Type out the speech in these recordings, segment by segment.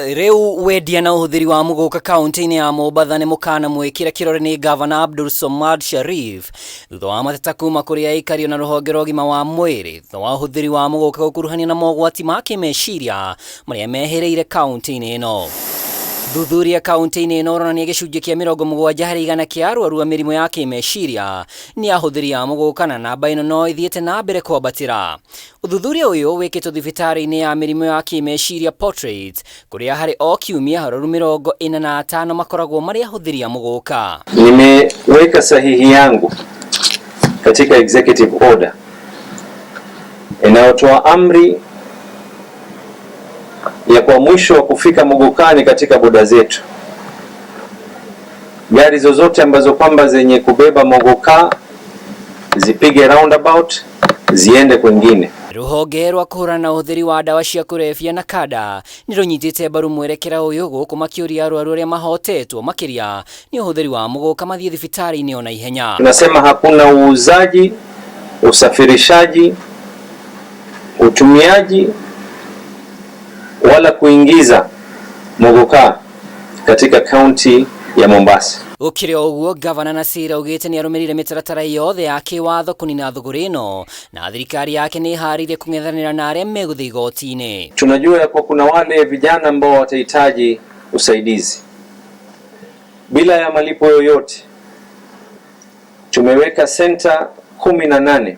Rĩu wendia na ũhũthĩri wa mũgũka kaunti-inĩ ya Mombatha nĩ mũkana mwĩkĩre kĩrore nĩ Gavana Abdul Somad Sharif thutha wa mateta kuma kũrĩ aikario na rũhonge rwa ũgima wa mwĩrĩ thutha wa ũhũthĩri wa mũgũka gũkuruhania na mogwati ma kĩmeciria marĩa mehĩrĩire kaunti-inĩ ĩno. Thuthuria kaunti-inĩ ĩno ũronania gĩcunjĩ kĩa 70% kĩa arwaru a mĩrimũ ya kĩmeciria nĩ ahũthĩri a mũgũka na namba ĩno no ĩthiĩte na mbere kwambatĩra. Ũthuthuria ũyũ wĩkĩtwo thibitarĩ-inĩ ya mĩrimũ ya kĩmeciria Portrait, kũrĩa harĩ o kiumia arwaru 45 makoragwo marĩ ahũthĩri a mũgũka. Nimeweka sahihi yangu katika executive order inayotoa amri ya kwa mwisho wa kufika Mogokani katika boda zetu, gari zozote ambazo kwamba zenye kubeba mogoka zipige roundabout ziende kwingine. Rũhonge rwa kũhũrana na ũhũthĩri wa ndawa cia kũrebia na kanda nĩ rũnyitĩte mbaru mwerekera ũyũ gũkũ makĩũria arwaru arĩa mahotetwo makĩria nĩ ũhũthĩri wa mũgũka mathiĩ thibitarĩ-inĩ o na ihenya. Tunasema hakuna uuzaji, usafirishaji, utumiaji wala kuingiza mogoka katika kaunti ya Mombasa. Gũkĩrĩ o ũguo, Gavana Nassir augĩte nĩ arũmĩrĩire mĩtaratara yothe ya kĩwatho kũnina thũgũrĩ ĩno na thirikari yake nĩ ĩharĩirie kũng'ethanĩra na arĩa megũthiĩ igoti-inĩ. Tunajua ya kuwa kuna wale vijana ambao watahitaji usaidizi bila ya malipo yoyote. Tumeweka senta 18,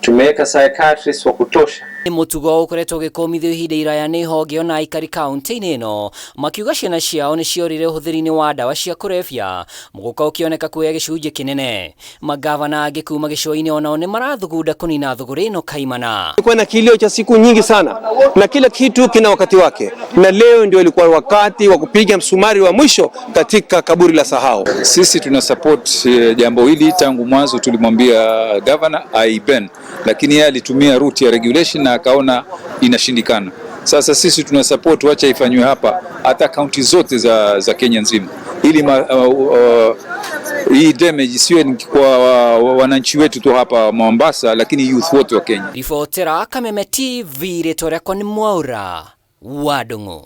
tumeweka psychiatrists wa kutosha. Nĩ mũtugo ũkoretwo ũgĩkũmithio ihinda iraya nĩ honge ona aikari kaunti-inĩ ĩno makiuga ciana ciao nĩ ciorire ũhũthĩri-inĩ wa ndawa cia kũrebia mũgũka ũkĩoneka kuoya gĩcunjĩ kĩnene. Magavana angĩ kuma gĩcũa-inĩ onao nĩ marathugunda kũnina thũgũrĩ ĩno kaimana. Kulikuwa na kilio cha siku nyingi sana, na kila kitu kina wakati wake, na leo ndio ilikuwa wakati wa kupiga msumari wa mwisho katika kaburi la sahau. Sisi tuna support jambo hili tangu mwanzo, tulimwambia governor aiban, lakini yeye alitumia route ya regulation na akaona inashindikana. Sasa sisi tuna support, wacha ifanywe hapa hata kaunti zote za Kenya nzima, ili hii damage isiwe ni kwa wananchi wetu tu hapa Mombasa, lakini youth wote wa Kenya. Ribotera Kameme TV, rĩtwa rĩakwa nĩ Mwaura wa Ndung'u.